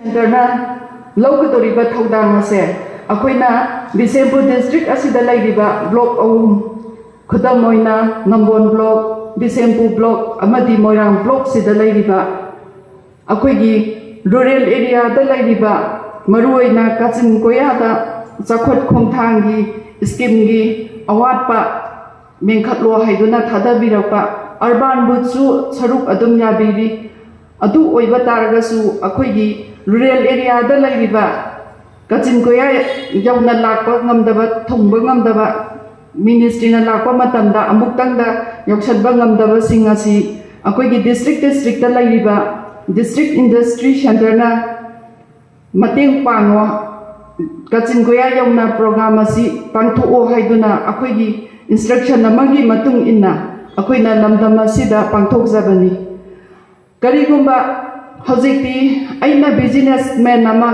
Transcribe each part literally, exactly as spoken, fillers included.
ꯁꯦꯟꯇꯔꯅ ꯂꯧꯒꯗꯧꯔꯤꯕ ꯊꯧꯗꯥꯡ ꯑꯁꯦ ꯑꯩꯈꯣꯏꯅ ꯕꯤꯁꯦꯝꯄꯨꯔ ꯗꯤꯁꯇ꯭ꯔꯤꯛ ꯑꯁꯤꯗ ꯂꯩꯔꯤꯕ ꯕ꯭ꯂꯣꯛ ꯑꯍꯨꯝ, ꯈꯨꯗꯝ ꯑꯣꯏꯅ ꯅꯝꯕꯣꯜ ꯕ꯭ꯂꯣꯛ, ꯕꯤꯁꯦꯝꯄꯨꯔ ꯕ꯭ꯂꯣꯛ ꯑꯃꯗꯤ ꯃꯣꯏꯔꯥꯡ ꯕ꯭ꯂꯣꯛꯁꯤꯗ ꯂꯩꯔꯤꯕ ꯑꯩꯈꯣꯏꯒꯤ ꯔꯨꯔꯦꯜ ꯑꯦꯔꯤꯌꯥꯗ ꯂꯩꯔꯤꯕ, ꯃꯔꯨꯑꯣꯏꯅ ꯀꯥꯆꯤꯟ ꯀꯣꯌꯥꯗ ꯆꯥꯎꯈꯠ ꯈꯣꯡꯊꯥꯡꯒꯤ ꯁ꯭ꯀꯤꯝꯒꯤ ꯑꯋꯥꯠꯄ ꯃꯦꯟꯈꯠꯂꯣ ꯍꯥꯏꯗꯨꯅ ꯊꯥꯗꯕꯤꯔꯛꯄ, ꯑꯔꯕꯥꯟꯕꯨꯁꯨ ꯁꯔꯨꯛ ꯑꯗꯨꯝ ꯌꯥꯕꯤꯔꯤ꯫ ꯑꯗꯨ ꯑꯣꯏꯕ ꯇꯥꯔꯒꯁꯨ ꯑꯩꯈꯣꯏꯒꯤ ꯔꯨꯔꯦꯜ ꯑꯦꯔꯤꯌꯥꯗ ꯂꯩꯔꯤꯕ ꯀꯥꯆꯤꯟ ꯀꯣꯌꯥ ꯌꯧꯅ ꯂꯥꯛꯄ ꯉꯝꯗꯕ, ꯊꯨꯡꯕ ꯉꯝꯗꯕ, ꯃꯤꯅꯤꯁꯇ꯭ꯔꯤꯅ ꯂꯥꯛꯄ ꯃꯇꯝꯗ ꯑꯃꯨꯛꯇꯪꯗ ꯌꯧꯁꯤꯟꯕ ꯉꯝꯗꯕꯁꯤꯡ ꯑꯁꯤ ꯑꯩꯈꯣꯏꯒꯤ ꯗꯤꯁꯇ꯭ꯔꯤꯛ ꯗꯤꯁꯇ꯭ꯔꯤꯛꯇ ꯂꯩꯔꯤꯕ ꯗꯤꯁꯇ꯭ꯔꯤꯛ ꯏꯟꯗꯁꯇ꯭ꯔꯤ ꯁꯦꯟꯇꯔꯅ ꯃꯇꯦꯡ ꯄꯥꯡꯉꯣ, ꯀꯥꯆꯤꯟ ꯀꯣꯌꯥ ꯌꯧꯅ ꯄ꯭ꯔꯣꯒ꯭ꯔꯥꯝ ꯑꯁꯤ ꯄꯥꯡꯊꯣꯛꯑꯣ ꯍꯥꯏꯗꯨꯅ ꯑꯩꯈꯣꯏꯒꯤ ꯏꯟꯁꯇ꯭ꯔꯛꯁꯟ ꯑꯃꯒꯤ ꯃꯇꯨꯡ ꯏꯟꯅ ꯑꯩꯈꯣꯏꯅ ꯂꯝꯗꯝ ꯑꯁꯤꯗ ꯄꯥꯡꯊꯣꯛꯆꯕꯅꯤ꯫ ꯀꯔꯤꯒꯨꯝꯕ ꯍꯧꯖꯤꯛꯇꯤ ꯑꯩꯅ ꯕꯤꯖꯤꯅꯦꯁ ꯃꯦꯟ ꯑꯃ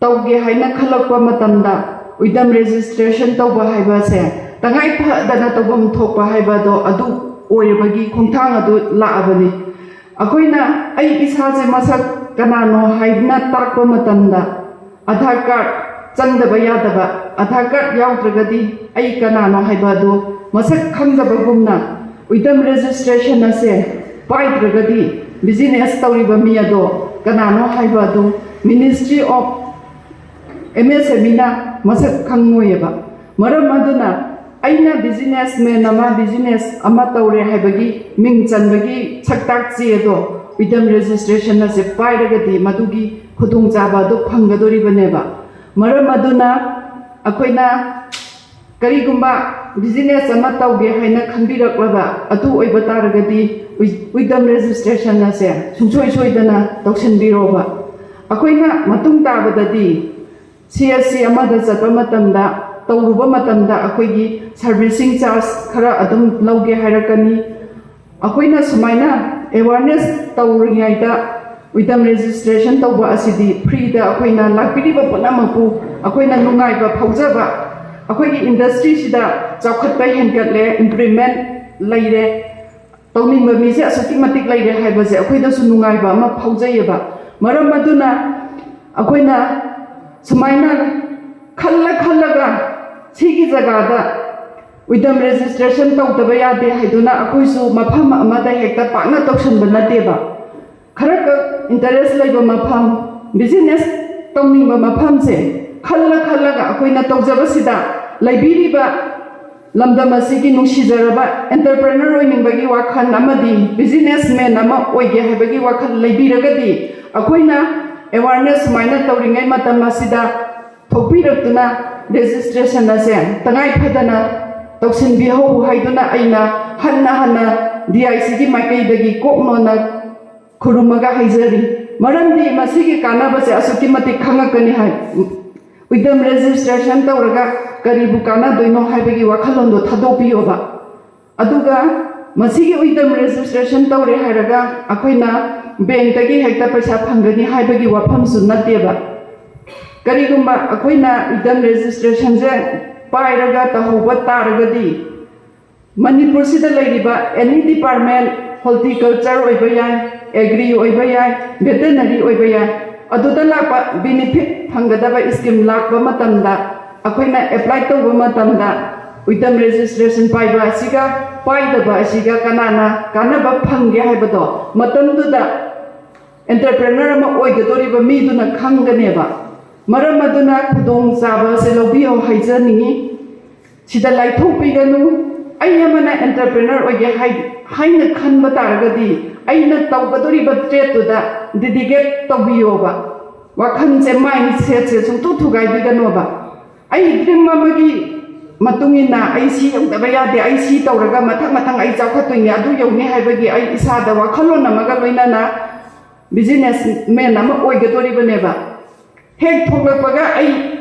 ꯇꯧꯒꯦ ꯍꯥꯏꯅ ꯈꯜꯂꯛꯄ ꯃꯇꯝꯗ ꯋꯤꯗꯝ ꯔꯦꯖꯤꯁꯇ꯭ꯔꯦꯁꯟ ꯇꯧꯕ ꯍꯥꯏꯕꯁꯦ ꯇꯉꯥꯏ ꯐꯗꯅ ꯇꯧꯐꯝ ꯊꯣꯛꯄ ꯍꯥꯏꯕꯗꯣ ꯑꯗꯨ ꯑꯣꯏꯔꯕꯒꯤ ꯈꯣꯡꯊꯥꯡ ꯑꯗꯨ ꯂꯥꯛꯑꯕꯅꯤ꯫ ꯑꯩꯈꯣꯏꯅ ꯑꯩ ꯏꯁꯥꯁꯦ ꯃꯁꯛ ꯀꯅꯥꯅꯣ ꯍꯥꯏꯅ ꯇꯥꯛꯄ ꯃꯇꯝꯗ ꯑꯙꯥꯔ ꯀꯥꯔꯗ ꯆꯪꯗꯕ ꯌꯥꯗꯕ, ꯑꯙꯥꯔ ꯀꯥꯔꯗ ꯌꯥꯎꯗ꯭ꯔꯒꯗꯤ ꯑꯩ ꯀꯅꯥꯅꯣ ꯍꯥꯏꯕ ꯑꯗꯨ ꯃꯁꯛ ꯈꯪꯗꯕꯒꯨꯝꯅ ꯋꯤꯗꯝ ꯔꯦꯖꯤꯁꯇ꯭ꯔꯦꯁꯟ ꯑꯁꯦ ꯄꯥꯏꯗ꯭ꯔꯒꯗꯤ ꯕꯤꯖꯤꯅꯦꯁ ꯇꯧꯔꯤꯕ ꯃꯤ ꯑꯗꯣ ꯀꯅꯥꯅꯣ ꯍꯥꯏꯕ ꯑꯗꯨ Ministry of M S M Eꯅ ꯃꯁꯛ ꯈꯪꯉꯣꯏꯑꯕ꯫ ꯃꯔꯝ ꯑꯗꯨꯅ ꯑꯩꯅ ꯕꯤꯖꯤꯅꯦꯁ ꯃꯦꯟ ꯑꯃ, ꯕꯤꯖꯤꯅꯦꯁ ꯑꯃ ꯇꯧꯔꯦ ꯍꯥꯏꯕꯒꯤ ꯃꯤꯡ ꯆꯟꯕꯒꯤ ꯁꯛꯇꯥꯛ ꯆꯦ ꯑꯗꯣ ꯋꯤꯗꯝ ꯔꯦꯖꯤꯁꯇ꯭ꯔꯦꯁꯟ ꯑꯁꯦ ꯄꯥꯏꯔꯒꯗꯤ ꯃꯗꯨꯒꯤ ꯈꯨꯗꯣꯡꯆꯥꯕ ꯑꯗꯨ ꯐꯪꯒꯗꯣꯔꯤꯕꯅꯦꯕ꯫ ꯃꯔꯝ ꯑꯗꯨꯅ ꯑꯩꯈꯣꯏꯅ ꯀꯔꯤꯒꯨꯝꯕ ꯕꯤꯖꯤꯅꯦꯁ ꯑꯃ ꯇꯧꯒꯦ ꯍꯥꯏꯅ ꯈꯟꯕꯤꯔꯛꯂꯕ ꯑꯗꯨ ꯑꯣꯏꯕ ꯇꯥꯔꯒꯗꯤ ꯋꯤꯗꯝ ꯔꯦꯖꯤꯁꯇ꯭ꯔꯦꯁꯟ ꯑꯁꯦ ꯁꯨꯡꯁꯣꯏ ꯁꯣꯏꯗꯅ ꯇꯧꯁꯤꯟꯕꯤꯔꯣꯕ꯫ ꯑꯩꯈꯣꯏꯅ ꯃꯇꯨꯡ ꯇꯥꯕꯗꯗꯤ ꯁꯤ ꯑꯦꯁ ꯁꯤ ꯑꯃꯗ ꯆꯠꯄ ꯃꯇꯝꯗ, ꯇꯧꯔꯨꯕ ꯃꯇꯝꯗ ꯑꯩꯈꯣꯏꯒꯤ ꯁꯔꯚꯤꯁꯤꯡ ꯆꯥꯔꯖ ꯈꯔ ꯑꯗꯨꯝ ꯂꯧꯒꯦ ꯍꯥꯏꯔꯛꯀꯅꯤ꯫ ꯑꯩꯈꯣꯏꯅ ꯁꯨꯃꯥꯏꯅ ꯑꯦꯋꯥꯔꯅꯦꯁ ꯇꯧꯔꯤꯉꯩꯗ ꯋꯤꯗꯝ ꯔꯦꯖꯤꯁꯇ꯭ꯔꯦꯁꯟ ꯇꯧꯕ ꯑꯁꯤꯗꯤ ꯐ꯭ꯔꯤꯗ ꯑꯩꯈꯣꯏꯅ ꯂꯥꯛꯄꯤꯔꯤꯕ ꯄꯨꯝꯅꯃꯛꯄꯨ ꯑꯩꯈꯣꯏꯅ ꯅꯨꯡꯉꯥꯏꯕ ꯐꯥꯎꯖꯕ, ꯑꯩꯈꯣꯏꯒꯤ ꯏꯟꯗꯁꯇ꯭ꯔꯤꯁꯤꯗ ꯆꯥꯎꯈꯠꯄ ꯍꯦꯟꯒꯠꯂꯦ, ꯏꯝꯄ꯭ꯔꯨꯚꯃꯦꯟ ꯂꯩꯔꯦ, ꯇꯧꯅꯤꯡꯕ ꯃꯤꯁꯦ ꯑꯁꯨꯛꯀꯤ ꯃꯇꯤꯛ ꯂꯩꯔꯦ ꯍꯥꯏꯕꯁꯦ ꯑꯩꯈꯣꯏꯗꯁꯨ ꯅꯨꯡꯉꯥꯏꯕ ꯑꯃ ꯐꯥꯎꯖꯩꯌꯦꯕ꯫ ꯃꯔꯝ ꯑꯗꯨꯅ ꯑꯩꯈꯣꯏꯅ ꯁꯨꯃꯥꯏꯅ ꯈꯜꯂ ꯈꯜꯂꯒ ꯁꯤꯒꯤ ꯖꯒꯥꯗ ꯎꯏꯗꯝ ꯔꯦꯖꯤꯁꯇ꯭ꯔꯦꯁꯟ ꯇꯧꯗꯕ ꯌꯥꯗꯦ ꯍꯥꯏꯗꯨꯅ ꯑꯩꯈꯣꯏꯁꯨ ꯃꯐꯝ ꯑꯃꯗ ꯍꯦꯛꯇ ꯄꯥꯛꯅ ꯇꯧꯁꯟꯕ ꯅꯠꯇꯦꯕ꯫ ꯈꯔꯈꯛ ꯏꯟꯇꯔꯦꯁ ꯂꯩꯕ ꯃꯐꯝ, ꯕꯤꯖꯤꯅꯦꯁ ꯇꯧꯅꯤꯡꯕ ꯃꯐꯝꯁꯦ ꯈꯜꯂ ꯈꯜꯂꯒ ꯑꯩꯈꯣꯏꯅ ꯇꯧꯖꯕꯁꯤꯗ ꯂꯩꯕꯤꯔꯤꯕ ꯂꯝꯗꯝ ꯑꯁꯤꯒꯤ ꯅꯨꯡꯁꯤꯖꯔꯕ ꯑꯦꯟꯇꯔꯄ꯭ꯔꯦꯅꯔ ꯑꯣꯏꯅꯤꯡꯕꯒꯤ ꯋꯥꯈꯜ ꯑꯃꯗꯤ ꯕꯤꯖꯤꯅꯦꯁꯃꯦꯟ ꯑꯃ ꯑꯣꯏꯒꯦ ꯍꯥꯏꯕꯒꯤ ꯋꯥꯈꯜ ꯂꯩꯕꯤꯔꯒꯗꯤ ꯑꯩꯈꯣꯏꯅ ꯑꯦꯋꯥꯔꯅꯦꯁ ꯁꯨꯃꯥꯏꯅ ꯇꯧꯔꯤꯉꯩ ꯃꯇꯝ ꯑꯁꯤꯗ ꯊꯣꯛꯄꯤꯔꯛꯇꯨꯅ ꯔꯦꯖꯤꯁꯇ꯭ꯔꯦꯁꯟ ꯑꯁꯦ ꯇꯉꯥꯏ ꯐꯗꯅ ꯇꯧꯁꯤꯟꯕꯤꯍꯧ ꯍꯥꯏꯗꯨꯅ ꯑꯩꯅ ꯍꯟꯅ ꯍꯟꯅ ꯗꯤ ꯑꯥꯏ ꯁꯤꯒꯤ ꯃꯥꯏꯀꯩꯗꯒꯤ ꯀꯣꯛ ꯅꯣꯟꯅ ꯈꯨꯔꯨꯝꯃꯒ ꯍꯥꯏꯖꯔꯤ꯫ ꯃꯔꯝꯗꯤ ꯃꯁꯤꯒꯤ ꯀꯥꯟꯅꯕꯁꯦ ꯑꯁꯨꯛꯀꯤ ꯃꯇꯤꯛ ꯈꯪꯉꯛꯀꯅꯤ ꯍꯥꯏ꯫ ꯎꯏꯗꯝ ꯔꯦꯖꯤꯁꯇ꯭ꯔꯦꯁꯟ ꯇꯧꯔꯒ ꯀꯔꯤꯕꯨ ꯀꯥꯟꯅꯗꯣꯏꯅꯣ ꯍꯥꯏꯕꯒꯤ ꯋꯥꯈꯜꯂꯣꯟꯗꯣ ꯊꯥꯗꯣꯛꯄꯤꯌꯣꯕ꯫ ꯑꯗꯨꯒ ꯃꯁꯤꯒꯤ ꯎꯏꯗꯝ ꯔꯦꯖꯤꯁꯇ꯭ꯔꯦꯁꯟ ꯇꯧꯔꯦ ꯍꯥꯏꯔꯒ ꯑꯩꯈꯣꯏꯅ ꯕꯦꯡꯛꯇꯒꯤ ꯍꯦꯛꯇ ꯄꯩꯁꯥ ꯐꯪꯒꯅꯤ ꯍꯥꯏꯕꯒꯤ ꯋꯥꯐꯝꯁꯨ ꯅꯠꯇꯦꯕ꯫ ꯀꯔꯤꯒꯨꯝꯕ ꯑꯩꯈꯣꯏꯅ ꯎꯏꯗꯝ ꯔꯦꯖꯤꯁꯇ꯭ꯔꯦꯁꯟꯁꯦ ꯄꯥꯏꯔꯒ ꯇꯧꯍꯧꯕ ꯇꯥꯔꯒꯗꯤ ꯃꯅꯤꯄꯨꯔꯁꯤꯗ ꯂꯩꯔꯤꯕ ꯑꯦꯅꯤ ꯗꯤꯄꯥꯔꯠꯃꯦꯟ, ꯍꯣꯔꯇꯤꯀꯜꯆꯔ ꯑꯣꯏꯕ ꯌꯥꯏ, ꯑꯦꯒ꯭ꯔꯤ ꯑꯣꯏꯕ ꯌꯥꯏ, ꯚꯦꯇꯦꯅꯔꯤ ꯑꯣꯏꯕ ꯌꯥꯏ, ꯑꯗꯨꯗ ꯂꯥꯛꯄ ꯕꯦꯅꯤꯐꯤꯠ ꯐꯪꯒꯗꯕ ꯁ꯭ꯀꯤꯝ ꯂꯥꯛꯄ ꯃꯇꯝꯗ ꯑꯩꯈꯣꯏꯅ ꯑꯦꯄ꯭ꯂꯥꯏ ꯇꯧꯕ ꯃꯇꯝꯗ ꯎꯏꯗꯝ ꯔꯦꯖꯤꯁꯇ꯭ꯔꯦꯁꯟ ꯄꯥꯏꯕ ꯑꯁꯤꯒ ꯄꯥꯏꯗꯕ ꯑꯁꯤꯒ ꯀꯅꯥꯅ ꯀꯥꯟꯅꯕ ꯐꯪꯒꯦ ꯍꯥꯏꯕꯗꯣ ꯃꯇꯝꯗꯨꯗ ꯑꯦꯟꯇꯔꯄ꯭ꯔꯦꯅꯔ ꯑꯃ ꯑꯣꯏꯒꯗꯧꯔꯤꯕ ꯃꯤꯗꯨꯅ ꯈꯪꯒꯅꯦꯕ꯫ ꯃꯔꯝ ꯑꯗꯨꯅ ꯈꯨꯗꯣꯡꯆꯥꯕ ꯑꯁꯤ ꯂꯧꯕꯤꯌꯨ ꯍꯥꯏꯖꯅꯤꯡꯉꯤ꯫ ꯁꯤꯗ ꯂꯥꯏꯊꯣꯛꯄꯤꯒꯅꯨ꯫ ꯑꯩ ꯑꯃꯅ ꯑꯦꯟꯇꯔꯄ꯭ꯔꯦꯅꯔ ꯑꯣꯏꯒꯦ ꯍꯥꯏ-, ꯍꯥꯏꯅ ꯈꯟꯕ ꯇꯥꯔꯒꯗꯤ ꯑꯩꯅ ꯇꯧꯒꯗꯧꯔꯤꯕ ꯇ꯭ꯔꯦꯠꯇꯨꯗ ꯗꯦꯗꯤꯀꯦꯠ ꯇꯧꯕꯤꯌꯣꯕ꯫ ꯋꯥꯈꯜꯁꯦ, ꯃꯥꯏꯟ ꯁꯦꯠꯁꯦ ꯁꯨꯡꯊꯨ ꯊꯨꯒꯥꯏꯕꯤꯒꯅꯣꯕ꯫ ꯑꯩ ꯗ꯭ꯔꯤꯝ ꯑꯃꯒꯤ ꯃꯇꯨꯡ ꯏꯟꯅ ꯑꯩ ꯁꯤ ꯌꯧꯗꯕ ꯌꯥꯗꯦ, ꯑꯩ ꯁꯤ ꯇꯧꯔꯒ ꯃꯊꯪ ꯃꯊꯪ ꯑꯩ ꯆꯥꯎꯈꯠꯇꯣꯏꯅꯦ, ꯑꯗꯨ ꯌꯧꯅꯤ ꯍꯥꯏꯕꯒꯤ ꯑꯩ ꯏꯁꯥꯗ ꯋꯥꯈꯜꯂꯣꯟ ꯑꯃꯒ ꯂꯣꯏꯅꯅ ꯕꯤꯖꯤꯅꯦꯁ ꯃꯦꯟ ꯑꯃ ꯑꯣꯏꯒꯗꯣꯔꯤꯕꯅꯦꯕ꯫ ꯍꯦꯛ ꯊꯣꯛꯂꯛꯄꯒ ꯑꯩ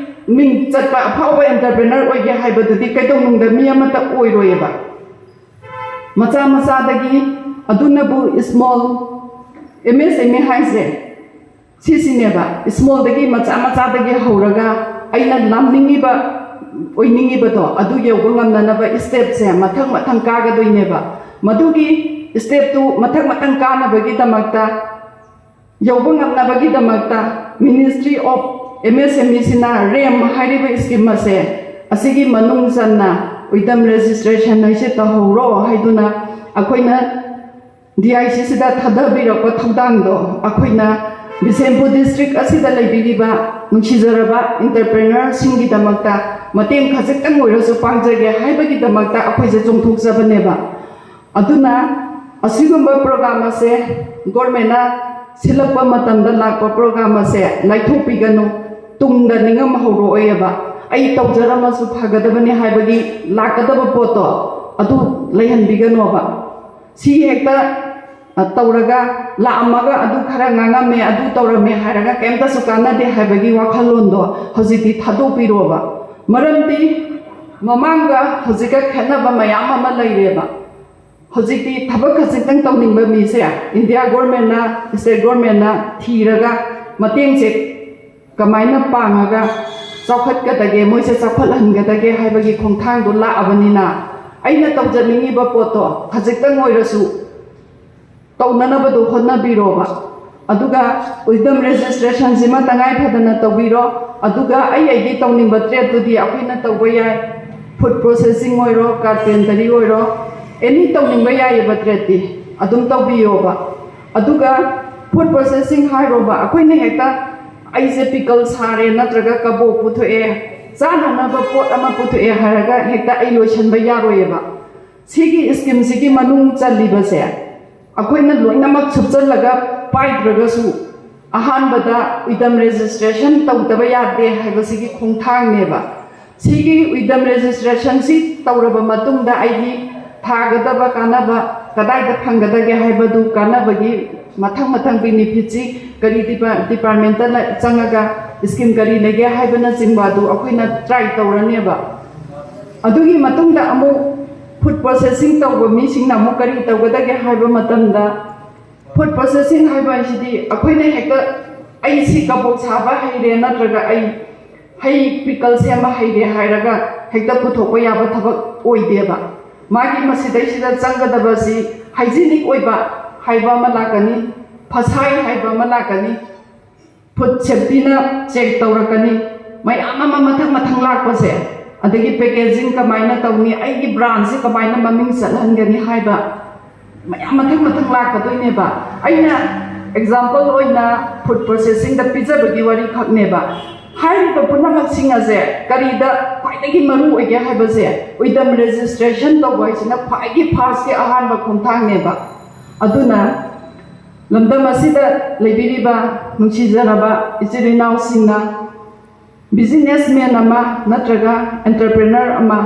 ꯃꯤꯡ ꯆꯠꯄ ꯑꯐꯥꯎꯕ ꯑꯦꯟꯇꯔꯄ꯭ꯔꯦꯅꯔ ꯑꯣꯏꯒꯦ ꯍꯥꯏꯕꯗꯨꯗꯤ ꯀꯩꯗꯧꯅꯨꯡꯗ ꯃꯤ ꯑꯃꯠꯇ ꯑꯣꯏꯔꯣꯏꯑꯕ꯫ ꯃꯆꯥ ꯃꯆꯥꯗꯒꯤ, ꯑꯗꯨꯅꯕꯨ ꯁ꯭ꯃꯣꯜ ꯑꯦꯝ ꯑꯦꯁ ꯑꯦꯝ ꯏ ꯍꯥꯏꯁꯦ ꯁꯤꯁꯤꯅꯦꯕ꯫ ꯁ꯭ꯃꯣꯜꯗꯒꯤ, ꯃꯆꯥ ꯃꯆꯥꯗꯒꯤ ꯍꯧꯔꯒ ꯑꯩꯅ ꯂꯥꯝꯅꯤꯡꯉꯤꯕ, ꯑꯣꯏꯅꯤꯡꯉꯤꯕꯗꯣ ꯑꯗꯨ ꯌꯧꯕ ꯉꯝꯅꯅꯕ ꯁ꯭ꯇꯦꯞꯁꯦ ꯃꯊꯪ ꯃꯊꯪ ꯀꯥꯒꯗꯣꯏꯅꯦꯕ꯫ ꯃꯗꯨꯒꯤ ꯁ꯭ꯇꯦꯞꯇꯨ ꯃꯊꯪ ꯃꯊꯪ ꯀꯥꯅꯕꯒꯤꯗꯃꯛꯇ ꯌꯧꯕ ꯉꯝꯅꯕꯒꯤꯗꯃꯛꯇ Ministry of MSME ꯁꯤꯅ ꯔꯦꯝ ꯍꯥꯏꯔꯤꯕ ꯁ꯭ꯀꯤꯝ ꯑꯁꯦ, ꯑꯁꯤꯒꯤ ꯃꯅꯨꯡ ꯆꯟꯅ ꯎꯏꯗꯝ ꯔꯦꯖꯤꯁꯇ꯭ꯔꯦꯁꯟ ꯍꯥꯏꯁꯦ ꯇꯧꯍꯧꯔꯣ ꯍꯥꯏꯗꯨꯅ ꯑꯩꯈꯣꯏꯅ DIC ꯁꯤꯗ ꯊꯥꯗꯕꯤꯔꯛꯄ ꯊꯧꯗꯥꯡꯗꯣ ꯑꯩꯈꯣꯏꯅ ꯕꯤꯁꯦꯝꯄꯨꯔ ꯗꯤꯁꯇ꯭ꯔꯤꯛ ꯑꯁꯤꯗ ꯂꯩꯕꯤꯔꯤꯕ ꯅꯨꯡꯁꯤꯖꯔꯕ ꯏꯟꯇꯔꯄ꯭ꯔꯦꯅꯔꯁꯤꯡꯒꯤꯗꯃꯛꯇ ꯃꯇꯦꯡ ꯈꯖꯤꯛꯇꯪ ꯑꯣꯏꯔꯁꯨ ꯄꯥꯡꯖꯒꯦ ꯍꯥꯏꯕꯒꯤꯗꯃꯛꯇ ꯑꯩꯈꯣꯏꯁꯦ ꯆꯣꯡꯊꯣꯛꯆꯕꯅꯦꯕ꯫ ꯑꯗꯨꯅ ꯑꯁꯤꯒꯨꯝꯕ ꯄ꯭ꯔꯣꯒ꯭ꯔꯥꯝ ꯑꯁꯦ ꯒꯣꯔꯃꯦꯟꯅ ꯁꯤꯜꯂꯛꯄ ꯃꯇꯝꯗ ꯂꯥꯛꯄ ꯄ꯭ꯔꯣꯒ꯭ꯔꯥꯝ ꯑꯁꯦ ꯂꯥꯏꯊꯣꯛꯄꯤꯒꯅꯨ, ꯇꯨꯡꯗ ꯅꯤꯡꯉꯝꯍꯧꯔꯛꯑꯣꯏꯑꯕ꯫ ꯑꯩ ꯇꯧꯖꯔꯝꯃꯁꯨ ꯐꯒꯗꯕꯅꯤ ꯍꯥꯏꯕꯒꯤ ꯂꯥꯛꯀꯗꯕ ꯄꯣꯠꯇꯣ ꯑꯗꯨ ꯂꯩꯍꯟꯕꯤꯒꯅꯣꯕ꯫ ꯁꯤ ꯍꯦꯛꯇ, ꯑ, ꯇꯧꯔꯒ ꯂꯥꯛꯑꯝꯃꯒ ꯑꯗꯨ ꯈꯔ ꯉꯥꯡꯉꯝꯃꯦ, ꯑꯗꯨ ꯇꯧꯔꯝꯃꯦ ꯍꯥꯏꯔꯒ ꯀꯩꯝꯇꯁꯨ ꯀꯥꯟꯅꯗꯦ ꯍꯥꯏꯕꯒꯤ ꯋꯥꯈꯜꯂꯣꯟꯗꯣ ꯍꯧꯖꯤꯛꯇꯤ ꯊꯥꯗꯣꯛꯄꯤꯔꯣꯕ꯫ ꯃꯔꯝꯗꯤ ꯃꯃꯥꯡꯒ ꯍꯧꯖꯤꯛꯀ ꯈꯦꯠꯅꯕ ꯃꯌꯥꯝ ꯑꯃ ꯂꯩꯔꯦꯕ꯫ ꯍꯧꯖꯤꯛꯇꯤ ꯊꯕꯛ ꯈꯖꯤꯛꯇꯪ ꯇꯧꯅꯤꯡꯕ ꯃꯤꯁꯦ ꯏꯟꯗꯤꯌꯥ ꯒꯣꯔꯃꯦꯟꯅ, ꯁ꯭ꯇꯦꯠ ꯒꯣꯔꯃꯦꯟꯅ ꯊꯤꯔꯒ ꯃꯇꯦꯡꯁꯦ ꯀꯃꯥꯏꯅ ꯄꯥꯡꯉꯒ ꯆꯥꯎꯈꯠꯀꯗꯒꯦ, ꯃꯣꯏꯁꯦ ꯆꯥꯎꯈꯠꯍꯟꯒꯗꯒꯦ ꯍꯥꯏꯕꯒꯤ ꯈꯣꯡꯊꯥꯡꯗꯣ ꯂꯥꯛꯑꯕꯅꯤꯅ, ꯑꯩꯅ ꯇꯧꯖꯅꯤꯡꯉꯤꯕ ꯄꯣꯠꯇꯣ ꯈꯖꯤꯛꯇꯪ ꯑꯣꯏꯔꯁꯨ ꯇꯧꯅꯅꯕꯗꯣ ꯍꯣꯠꯅꯕꯤꯔꯣꯕ꯫ ꯑꯗꯨꯒ ꯎꯏꯗꯝ ꯔꯦꯖꯤꯁꯇ꯭ꯔꯦꯁꯟꯁꯤꯃ ꯇꯉꯥꯏ ꯐꯗꯅ ꯇꯧꯕꯤꯔꯣ꯫ ꯑꯗꯨꯒ ꯑꯩ ꯑꯩꯒꯤ ꯇꯧꯅꯤꯡꯕ ꯇ꯭ꯔꯦꯠꯇꯨꯗꯤ ꯑꯩꯈꯣꯏꯅ ꯇꯧꯕ ꯌꯥꯏ꯫ ꯐꯨꯗ ꯄ꯭ꯔꯣꯁꯦꯁꯤꯡ ꯑꯣꯏꯔꯣ, ꯀꯥꯔꯄꯦꯟꯇꯔꯤ ꯑꯣꯏꯔꯣ, ꯑꯦꯅꯤ ꯇꯧꯅꯤꯡꯕ ꯌꯥꯏꯑꯕ ꯇ꯭ꯔꯦꯠꯇꯤ ꯑꯗꯨꯝ ꯇꯧꯕꯤꯌꯣꯕ꯫ ꯑꯗꯨꯒ ꯐꯨꯗ ꯄ꯭ꯔꯣꯁꯦꯁꯤꯡ ꯍꯥꯏꯔꯣꯕ, ꯑꯩꯈꯣꯏꯅ ꯍꯦꯛꯇ ꯑꯩꯁꯦ ꯄꯤꯀꯜ ꯁꯥꯔꯦ ꯅꯠꯇ꯭ꯔꯒ ꯀꯕꯣꯛ ꯄꯨꯊꯣꯛꯑꯦ, ꯆꯥꯅꯅꯕ ꯄꯣꯠ ꯑꯃ ꯄꯨꯊꯣꯛꯑꯦ ꯍꯥꯏꯔꯒ ꯍꯦꯛꯇ ꯑꯩ ꯂꯣꯏꯁꯟꯕ ꯌꯥꯔꯣꯏꯑꯕ꯫ ꯁꯤꯒꯤ ꯁ꯭ꯀꯤꯝꯁꯤꯒꯤ ꯃꯅꯨꯡ ꯆꯜꯂꯤꯕꯁꯦ ꯑꯩꯈꯣꯏꯅ ꯂꯣꯏꯅꯃꯛ ꯁꯨꯞꯆꯜꯂꯒ ꯄꯥꯏꯗ꯭ꯔꯒꯁꯨ, ꯑꯍꯥꯟꯕꯗ ꯎꯏꯗꯝ ꯔꯦꯖꯤꯁꯇ꯭ꯔꯦꯁꯟ ꯇꯧꯗꯕ ꯌꯥꯗꯦ ꯍꯥꯏꯕꯁꯤꯒꯤ ꯈꯣꯡꯊꯥꯡꯅꯦꯕ꯫ ꯁꯤꯒꯤ ꯎꯏꯗꯝ ꯔꯦꯖꯤꯁꯇ꯭ꯔꯦꯁꯟꯁꯤ ꯇꯧꯔꯕ ꯃꯇꯨꯡꯗ ꯑꯩꯒꯤ ꯊꯥꯒꯗꯕ ꯀꯥꯟꯅꯕ ꯀꯗꯥꯏꯗ ꯐꯪꯒꯗꯒꯦ ꯍꯥꯏꯕꯗꯨ, ꯀꯥꯟꯅꯕꯒꯤ ꯃꯊꯪ ꯃꯊꯪ ꯕꯦꯅꯤꯐꯤꯠꯁꯤ ꯀꯔꯤ ꯗꯤꯄꯥ-, ꯗꯤꯄꯥꯔꯠꯃꯦꯟꯇ ꯂ-, ꯆꯪꯉꯒ ꯁ꯭ꯀꯤꯝ ꯀꯔꯤ ꯂꯩꯒꯦ ꯍꯥꯏꯕꯅꯆꯤꯡꯕ ꯑꯗꯨ ꯑꯩꯈꯣꯏꯅ ꯇ꯭ꯔꯥꯏ ꯇꯧꯔꯅꯦꯕ꯫ ꯑꯗꯨꯒꯤ ꯃꯇꯨꯡꯗ ꯑꯃꯨꯛ ꯐꯨꯗ ꯄ꯭ꯔꯣꯁꯦꯁꯤꯡ ꯇꯧꯕ ꯃꯤꯁꯤꯡꯅ ꯑꯃꯨꯛ ꯀꯔꯤ ꯇꯧꯒꯗꯒꯦ ꯍꯥꯏꯕ ꯃꯇꯝꯗ, ꯐꯨꯗ ꯄ꯭ꯔꯣꯁꯦꯁꯤꯡ ꯍꯥꯏꯕ ꯍꯥꯏꯁꯤꯗꯤ ꯑꯩꯈꯣꯏꯅ ꯍꯦꯛꯇ ꯑꯩ ꯁꯤ ꯀꯕꯣꯛ ꯁꯥꯕ ꯍꯩꯔꯦ ꯅꯠꯇ꯭ꯔꯒ ꯑꯩ ꯍꯩ ꯄꯤꯀꯜ ꯁꯦꯝꯕ ꯍꯩꯔꯦ ꯍꯥꯏꯔꯒ ꯍꯦꯛꯇ ꯄꯨꯊꯣꯛꯄ ꯌꯥꯕ ꯊꯕꯛ ꯑꯣꯏꯗꯦꯕ꯫ ꯃꯥꯒꯤ ꯃꯁꯤꯗꯩꯁꯤꯗ ꯆꯪꯒꯗꯕꯁꯤ ꯍꯥꯏꯖꯤꯅꯤꯛ ꯑꯣꯏꯕ ꯍꯥꯏꯕ ꯑꯃ ꯂꯥꯛꯀꯅꯤ, ꯐꯁꯥꯏ ꯍꯥꯏꯕ ꯑꯃ ꯂꯥꯛꯀꯅꯤ, ꯐꯨꯗ ꯁꯦꯐꯇꯤꯅ ꯆꯦꯛ ꯇꯧꯔꯛꯀꯅꯤ, ꯃꯌꯥꯝ ꯑꯃ ꯃꯊꯪ ꯃꯊꯪ ꯂꯥꯛꯄꯁꯦ, ꯑꯗꯒꯤ ꯄꯦꯀꯦꯖꯤꯡ ꯀꯃꯥꯏꯅ ꯇꯧꯅꯤ, ꯑꯩꯒꯤ ꯕ꯭ꯔꯥꯟꯁꯦ ꯀꯃꯥꯏꯅ ꯃꯃꯤꯡ ꯆꯠꯍꯟꯒꯅꯤ ꯍꯥꯏꯕ ꯃꯌꯥꯝ ꯃꯊꯪ ꯃꯊꯪ ꯂꯥꯛꯀꯗꯣꯏꯅꯦꯕ꯫ ꯑꯩꯅ ꯑꯦꯛꯖꯥꯝꯄꯜ ꯑꯣꯏꯅ ꯐꯨꯗ ꯄ꯭ꯔꯣꯁꯦꯁꯤꯡꯗ ꯄꯤꯖꯕꯒꯤ ꯋꯥꯔꯤ ꯈꯛꯅꯦꯕ꯫ ꯍꯥꯏꯔꯤꯕ ꯄꯨꯝꯅꯃꯛꯁꯤꯡ ꯑꯁꯦ ꯀꯔꯤꯗ ꯈ꯭ꯋꯥꯏꯗꯒꯤ ꯃꯔꯨ ꯑꯣꯏꯒꯦ ꯍꯥꯏꯕꯁꯦ, ꯎꯏꯗꯝ ꯔꯦꯖꯤꯁꯇ꯭ꯔꯦꯁꯟ ꯇꯧꯕ ꯍꯥꯏꯁꯤꯅ ꯈ꯭ꯋꯥꯏꯗꯒꯤ ꯐꯥꯔꯁꯀꯤ ꯑꯍꯥꯟꯕ ꯈꯣꯡꯊꯥꯡꯅꯦꯕ꯫ ꯑꯗꯨꯅ ꯂꯝꯗꯝ ꯑꯁꯤꯗ ꯂꯩꯕꯤꯔꯤꯕ ꯅꯨꯡꯁꯤꯖꯔꯕ ꯏꯆꯤꯜ ꯏꯅꯥꯎꯁꯤꯡꯅ ꯕꯤꯖꯤꯅꯦꯁꯃꯦꯟ ꯑꯃ ꯅꯠꯇ꯭ꯔꯒ ꯑꯦꯟꯇꯔꯄ꯭ꯔꯦꯅꯔ ꯑꯃ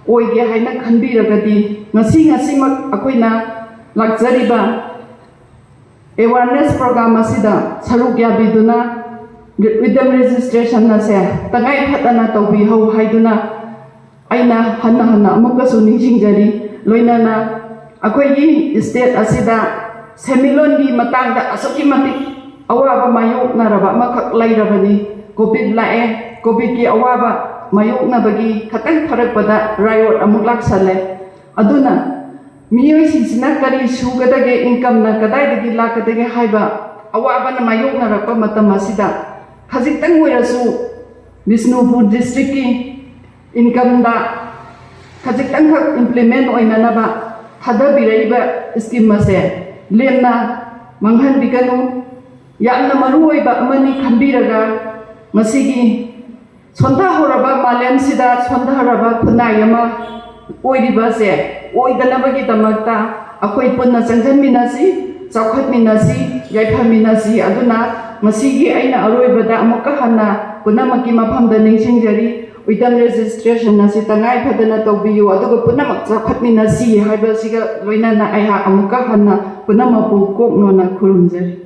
ꯑꯣꯏꯒꯦ ꯍꯥꯏꯅ ꯈꯟꯕꯤꯔꯒꯗꯤ, ꯉꯁꯤ ꯉꯁꯤꯃꯛ ꯑꯩꯈꯣꯏꯅ ꯂꯥꯛꯆꯔꯤꯕ ꯑꯦꯋꯥꯔꯅꯦꯁ ꯄ꯭ꯔꯣꯒ꯭ꯔꯥꯝ ꯑꯁꯤꯗ ꯁꯔꯨꯛ ꯌꯥꯕꯤꯗꯨꯅ ꯎꯏꯗꯝ ꯔꯦꯖꯤꯁꯇ꯭ꯔꯦꯁꯟ ꯑꯁꯦ ꯇꯉꯥꯏ ꯐꯗꯅ ꯇꯧꯕꯤꯍꯧ ꯍꯥꯏꯗꯨꯅ ꯑꯩꯅ ꯍꯟꯅ ꯍꯟꯅ ꯑꯃꯨꯛꯀꯁꯨ ꯅꯤꯡꯁꯤꯡꯖꯔꯤ꯫ ꯂꯣꯏꯅꯅ ꯑꯩꯈꯣꯏꯒꯤ ꯁ꯭ꯇꯦꯠ ꯑꯁꯤꯗ ꯁꯦꯟꯃꯤꯠꯂꯣꯟꯒꯤ ꯃꯇꯥꯡꯗ ꯑꯁꯨꯛꯀꯤ ꯃꯇꯤꯛ ꯑꯋꯥꯕ ꯃꯥꯌꯣꯛꯅꯔꯕ ꯑꯃꯈꯛ ꯂꯩꯔꯕꯅꯤ꯫ ꯀꯣꯚꯤꯗ ꯂꯥꯛꯑꯦ, ꯀꯣꯚꯤꯗꯀꯤ ꯑꯋꯥꯕ ꯃꯥꯌꯣꯛꯅꯕꯒꯤ ꯈꯇꯪ ꯐꯔꯛꯄꯗ ꯔꯥꯏꯑꯣꯠ ꯑꯃꯨꯛ ꯂꯥꯛꯁꯜꯂꯦ꯫ ꯑꯗꯨꯅ ꯃꯤꯑꯣꯏꯁꯤꯡꯁꯤꯅ ꯀꯔꯤ ꯁꯨꯒꯗꯒꯦ, ꯏꯟꯀꯝꯅ ꯀꯗꯥꯏꯗꯒꯤ ꯂꯥꯛꯀꯗꯒꯦ ꯍꯥꯏꯕ ꯑꯋꯥꯕꯅ ꯃꯥꯌꯣꯛꯅꯔꯛꯄ ꯃꯇꯝ ꯑꯁꯤꯗ ꯈꯖꯤꯛꯇꯪ ꯑꯣꯏꯔꯁꯨ ꯕꯤꯁꯅꯨꯄꯨꯔ ꯗꯤꯁꯇ꯭ꯔꯤꯛꯀꯤ ꯏꯟꯀꯝꯗ ꯈꯖꯤꯛꯇꯪꯈꯛ ꯏꯝꯄ꯭ꯂꯤꯃꯦꯟ ꯑꯣꯏꯅꯅꯕ ꯊꯥꯗꯕꯤꯔꯛꯏꯕ ꯁ꯭ꯀꯤꯝ ꯑꯁꯦ ꯂꯦꯝꯅ ꯃꯥꯡꯍꯟꯕꯤꯒꯅꯨ꯫ ꯌꯥꯝꯅ ꯃꯔꯨ ꯑꯣꯏꯕ ꯑꯃꯅꯤ ꯈꯟꯕꯤꯔꯒ ꯃꯁꯤꯒꯤ ꯁꯣꯟꯊꯍꯧꯔꯕ ꯃꯥꯂꯦꯝꯁꯤꯗ ꯁꯣꯟꯊꯍꯧꯔꯕ ꯈꯨꯟꯅꯥꯏ ꯑꯃ ꯑꯣꯏꯔꯤꯕ ꯑꯁꯦ ꯑꯣꯏꯗꯅꯕꯒꯤꯗꯃꯛꯇ ꯑꯩꯈꯣꯏ ꯄꯨꯟꯅ ꯆꯪꯁꯤꯟꯃꯤꯟꯅꯁꯤ, ꯆꯥꯎꯈꯠꯃꯤꯟꯅꯁꯤ, ꯌꯥꯏꯐꯃꯤꯟꯅꯁꯤ꯫ ꯑꯗꯨꯅ ꯃꯁꯤꯒꯤ ꯑꯩꯅ ꯑꯔꯣꯏꯕꯗ ꯑꯃꯨꯛꯀ ꯍꯟꯅ ꯄꯨꯝꯅꯃꯛꯀꯤ ꯃꯐꯝꯗ ꯅꯤꯡꯁꯤꯡꯖꯔꯤ, ꯎꯏꯗꯝ ꯔꯦꯖꯤꯁꯇ꯭ꯔꯦꯁꯟ ꯑꯁꯤ ꯇꯉꯥꯏ ꯐꯗꯅ ꯇꯧꯕꯤꯌꯨ, ꯑꯗꯨꯒ ꯄꯨꯝꯅꯃꯛ ꯆꯥꯎꯈꯠꯃꯤꯟꯅꯁꯤ ꯍꯥꯏꯕꯁꯤꯒ ꯂꯣꯏꯅꯅ ꯑꯩꯍꯥꯛ ꯑꯃꯨꯛꯀ ꯍꯟꯅ ꯄꯨꯝꯅꯃꯛꯄꯨ ꯀꯣꯛꯅꯣꯅ ꯈꯨꯔꯨꯝꯖꯔꯤ꯫